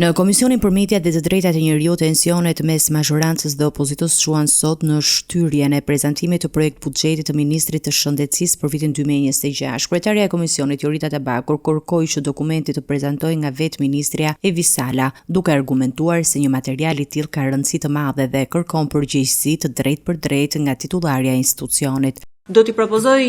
Në Komisionin për Mediat dhe të Drejtat e Njeriut tensionet mes mazhorancës dhe opozitës çuan sot në shtyrjen e prezantimit të projektbuxhetit të Ministrit të Shëndetësisë për vitin 2026. Kryetarja e komisionit Jorida Tabaku kërkoi që dokumenti të prezantohej nga vetë ministrja Evis Sala, duke argumentuar se një material i tillë ka rëndësi të madhe dhe kërkon përgjegjësi të drejtpërdrejtë nga titullarja e institucionit. Do t'i propozoj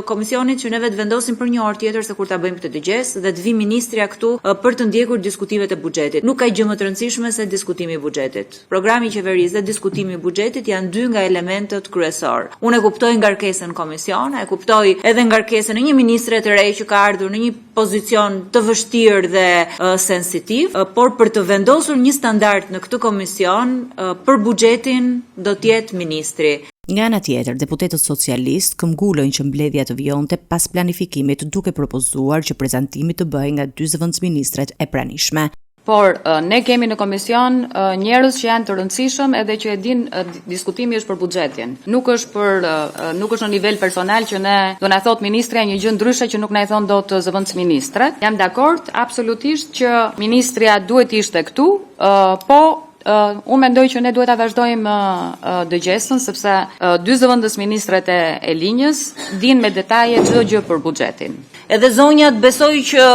komisionit që neve të vendosim për një orë tjetër se kur ta bëjmë këtë dëgjesë dhe të vijë ministrja këtu për të ndjekur diskutimet e buxhetit. Nuk ka gjë më të rëndësishme se diskutimi i buxhetit. Programi i qeverisë dhe diskutimi i buxhetit janë dy nga elementët kryesorë. Unë e kuptoj ngarkesën në komision, e kuptoj edhe ngarkesën e një ministre të re që ka ardhur në një pozicion të vështirë dhe sensitiv, por për të vendosur një standard në këtë komision për buxhetin do të jetë ministri. Nga ana tjetër, deputetët socialistë këmbgulën që mbledhja të vijonte pas planifikimit, duke propozuar që prezantimi të bëhej nga dy zëvendësministret e pranishme. Por ne kemi në komision njerëz që janë të rëndësishëm edhe që e dinë diskutimi është për buxhetin. Nuk është për nuk është në nivel personal që ne do na thotë ministrja një gjë ndryshe që nuk na e thonë dot zëvendësministret. Jam dakord absolutisht që ministrja duhet të ishte këtu, po Unë mendoj që ne duhet ta vazhdojmë dëgjesën sepse dy zëvendës ministret e, e linjës dinë me detaje çdo gjë për buxhetin. Edhe zonjat besoj që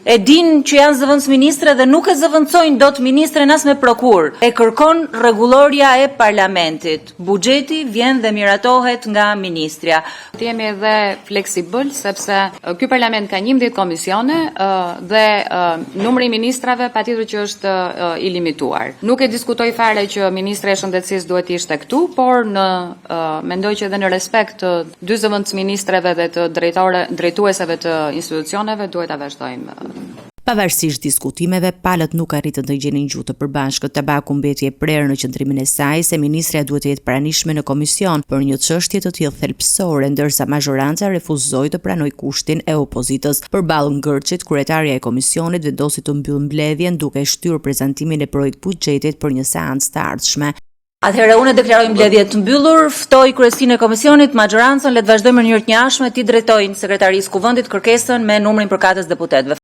e dinë që janë zëvendës ministre dhe nuk e zëvendësojnë dot ministren as me prokurë. E kërkon rregullorja e parlamentit. Buxheti vjen dhe miratohet nga ministrja. Të jemi edhe fleksibël sepse ky parlament ka 11 komisione dhe numri i ministrave patjetër që është i limituar. Nuk e diskutoj fare që ministrja e Shëndetësisë duhet të ishte këtu, por në mendoj që edhe në respekt të dy zëvendësministreve dhe të drejtore drejtueseve të institucioneve duhet ta vazhdojmë. Pavarësisht diskutimeve, palët nuk arritën të gjenin gjuhë të përbashkët. Tabaku mbeti e prerë në qëndrimin e saj se ministrja duhet të jetë pranishme në komision për një çështje të tillë thelbësore, ndërsa mazhoranca refuzoi të pranojë kushtin e opozitës. Përballë ngërçit, kryetarja e komisionit vendosi të mbyllë mbledhjen duke shtyrë prezantimin e projektbuxhetit për një seancë të ardhshme. Atëherë unë e deklaroj mbledhjen të mbyllur, ftoj kryesinë e komisionit, maxhorancën le të vazhdojmë në mënyrë të njëanshme t'i drejtojnë sekretarisë së Kuvendit kërkesën me numrin përkatës të deputetëve.